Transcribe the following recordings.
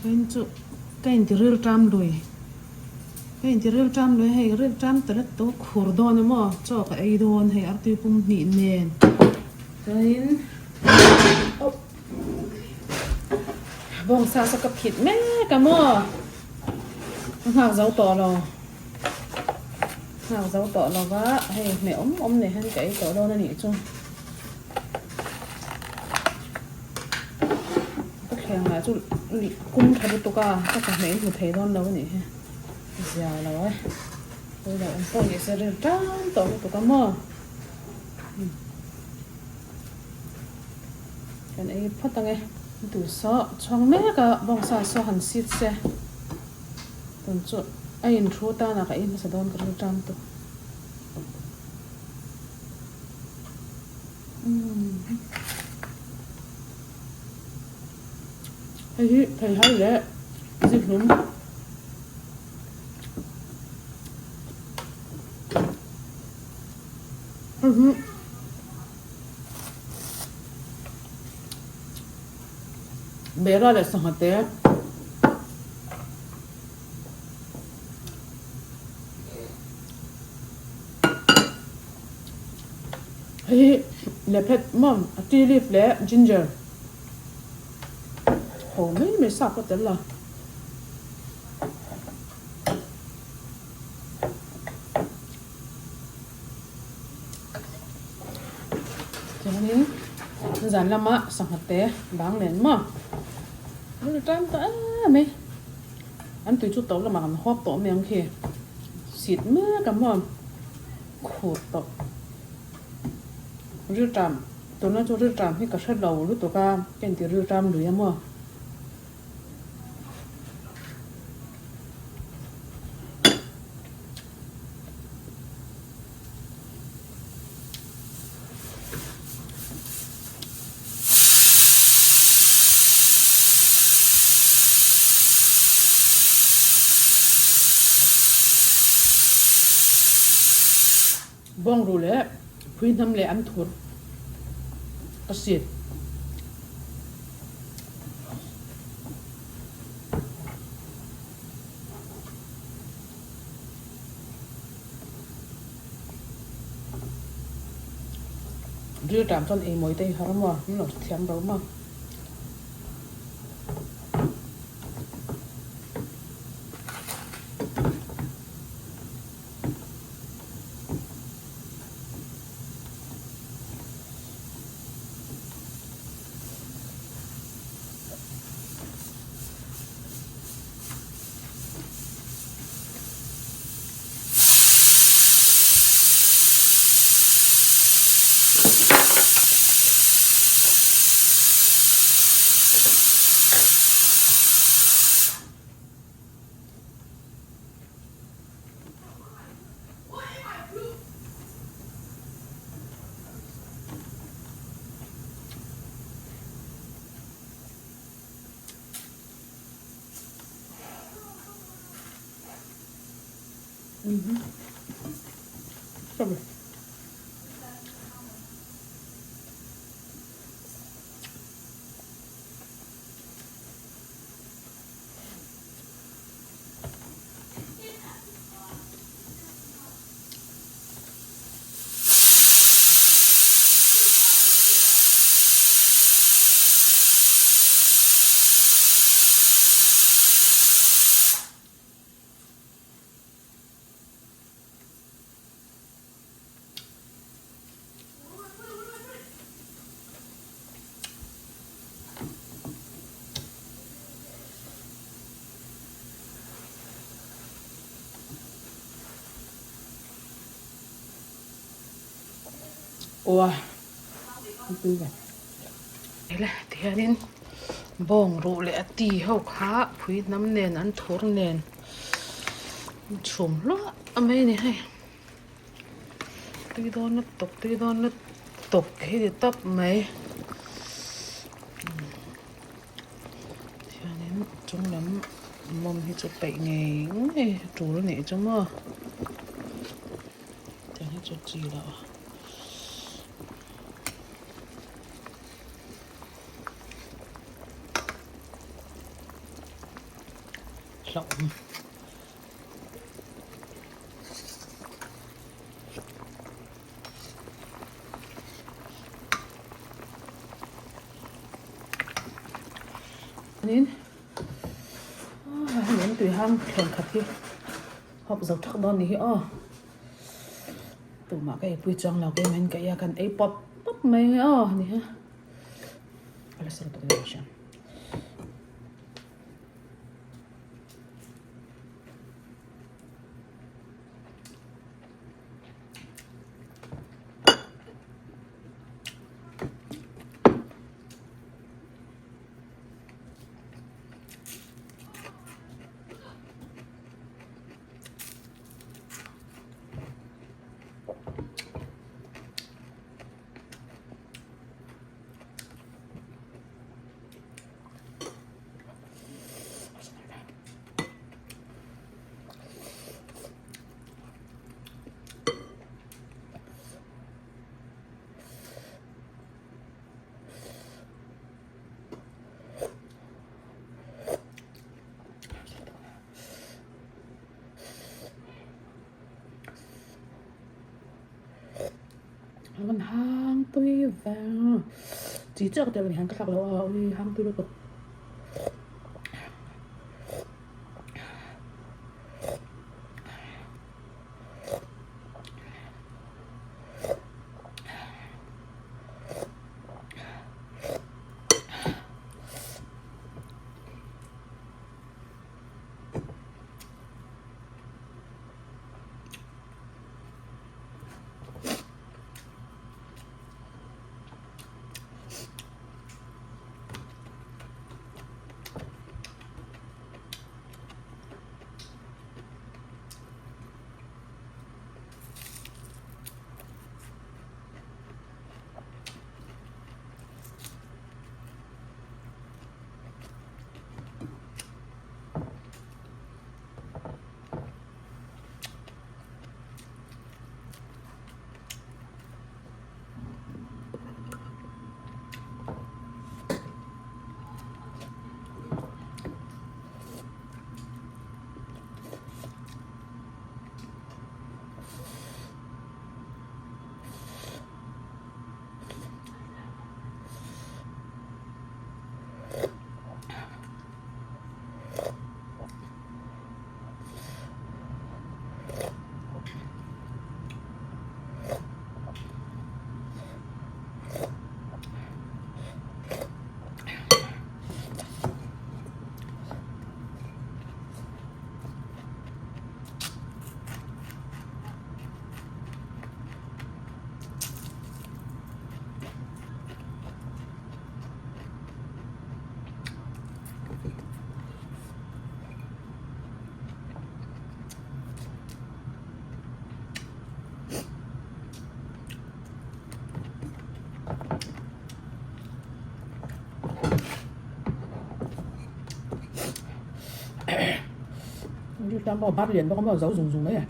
Vawiin chu ka inti rilṭam lui, ka inti rilṭam lui hei rilṭam ta let tawh khur dawn a maw chaw ka ei dawn hei artui pum hnih nen chuanin oh bawngsa saw ka phit mek a maw ka nghak zo tawh lo nghak zo tawh lo va hei hmeh awm awm nei hian ka ei tawh dawn a nih chu. Ka thleng lah chu kum tha lutuk a, ka chawhmeh in hmu thei dawn lo a nih hi, zia lo e, pawi lo awm pawh ni se ril tan tawh lutuk a maw kan ei phawt ang e. Duh saw chhuang mek a bawngsa saw han sit se tun chu a inthu tan ah ka ei hmasa dawn ka ril tan tawh. Hei hi theihai leh zihlum hei hi bera leh sangha te. Hei hi lephet maw a tea leaf leh ginger ho mai mai sa pawh tel la. Chuanin zan lama sangha te bang nen maw a tan ta em mai. An tui chu to lamah kan hawp tawh mai ang khi sit mek a maw khur tawh rilṭam tuna chu rilṭam hi ka hre lo lutuk a ka inti rilṭam lui a maw. Bawngru leh phui hnam leh an thur a si. Ril tan chuan ei mawi te hi har a maw min lo hrethiam ro maw. Sorry. Ua tihianin bawng ruh leh a ti ho kha phui hnam nen an thur nen chhum hluah mai a ni hei tui dawn lutuk tui dawn lutuk hi ti tawp mai tihianin chung lam mawm hi chu peih ngei ngei tul a nih chu maw. Tiang hi chu chi loh a. Hlauhawm. Chuanin hemi an tui hang thleng khat hi hawp zo thak dawn ni hi aw tumah ka eipui chuang lo keimah in ka ei a kan ei pawp pawp mai aw ni hi a la sawi tawh dawn hriat. A rawn hang tui vang chi chiah ka tel a ni hian ka thlak lo a ui hang tui lutuk. Tan pawh a bat lian bawk a maw zo zung zung mai e.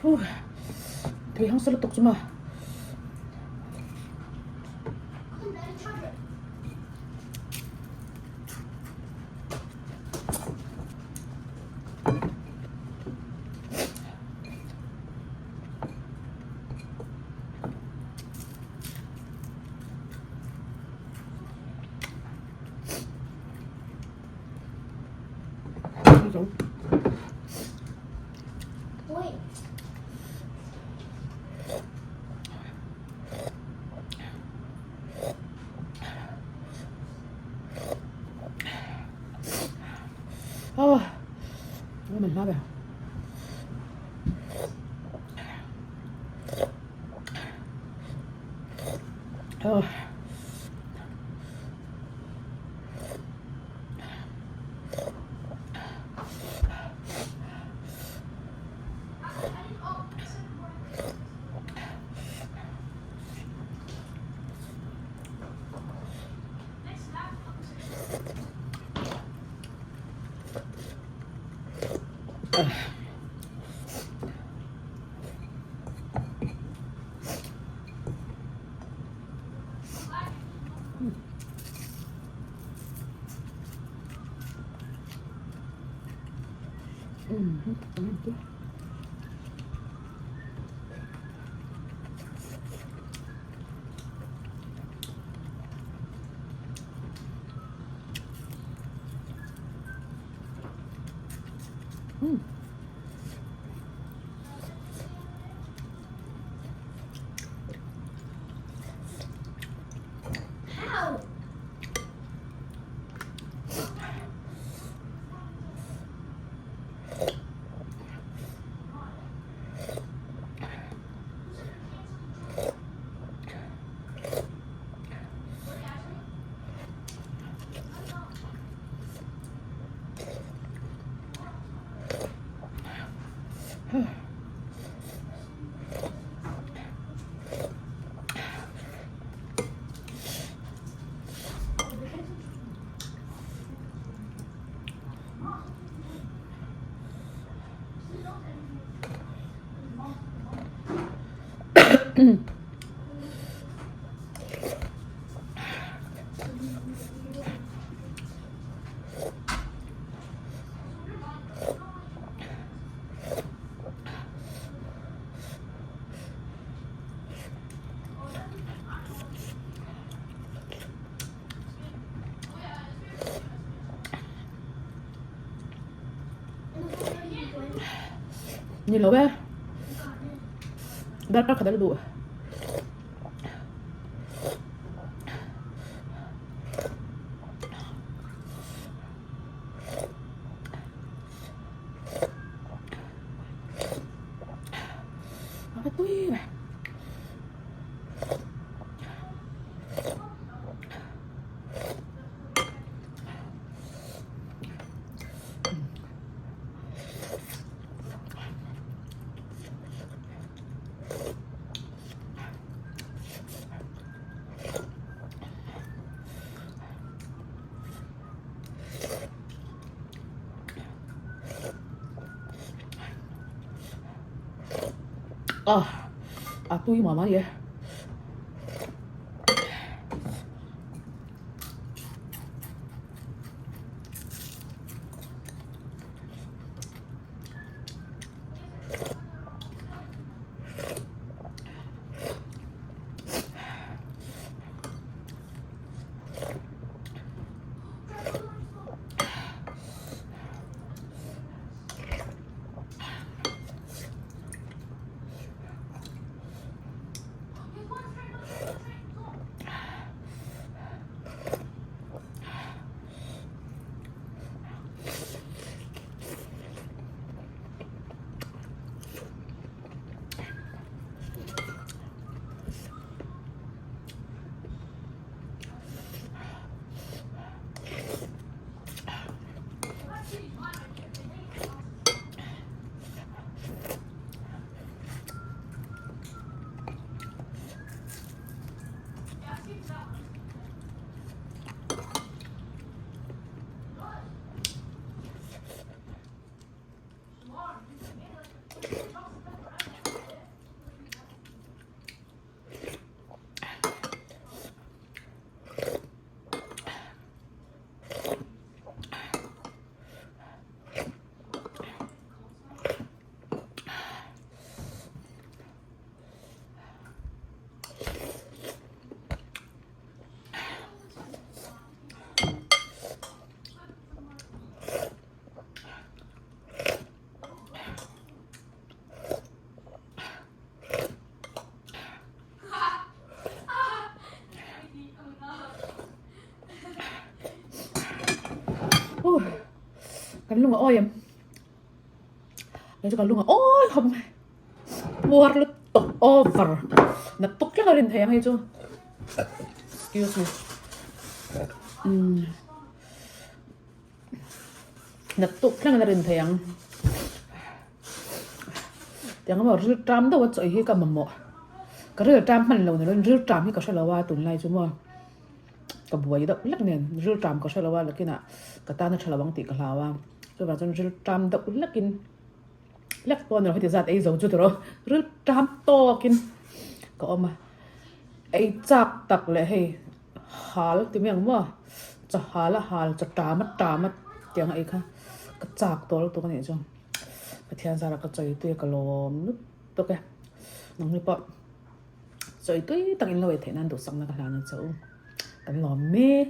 Huh tui hang sa lutuk chu maw. Mình nói về. How? Ni lo e darkar khat a la duh. A tui mai. A tui mah mai e. Kan lung a awi em? Kei chu ka lung a awi khawp mai. Puar lutuk over. Na tuk tlek a rin thei ang hei chu. Excuse me. Umm. Na tuk thleng in a rin thei ang. Tiang emaw ril ṭam deuh a chawi hi ka mamawh. Ka ril ṭam hman lo ni lovin ril ṭam hi ka hre lo a tunlai chu maw ka buai deuh hlek nen ril ṭam ka hre lo a lakinah ka tan a ṭha lo ang tih ka hlau a chuvang chuan ril ṭam deuh hlekin hlek pawh ni lo heti zat ei zo chu tawh ril ṭam tawkin ka awm a ei chak tak leh hei hal ti mai ang maw chaw hal a hal chaw ṭam a ṭam a tiang a ei kha ka chak tawh lutuk a nih chu. Pathian zara ka chawi tui a ka lawm lutuk e. Nangni pawh chawi tui tak in lo ei theih nan duhsakna ka hlan a che u. Kan lawm mek.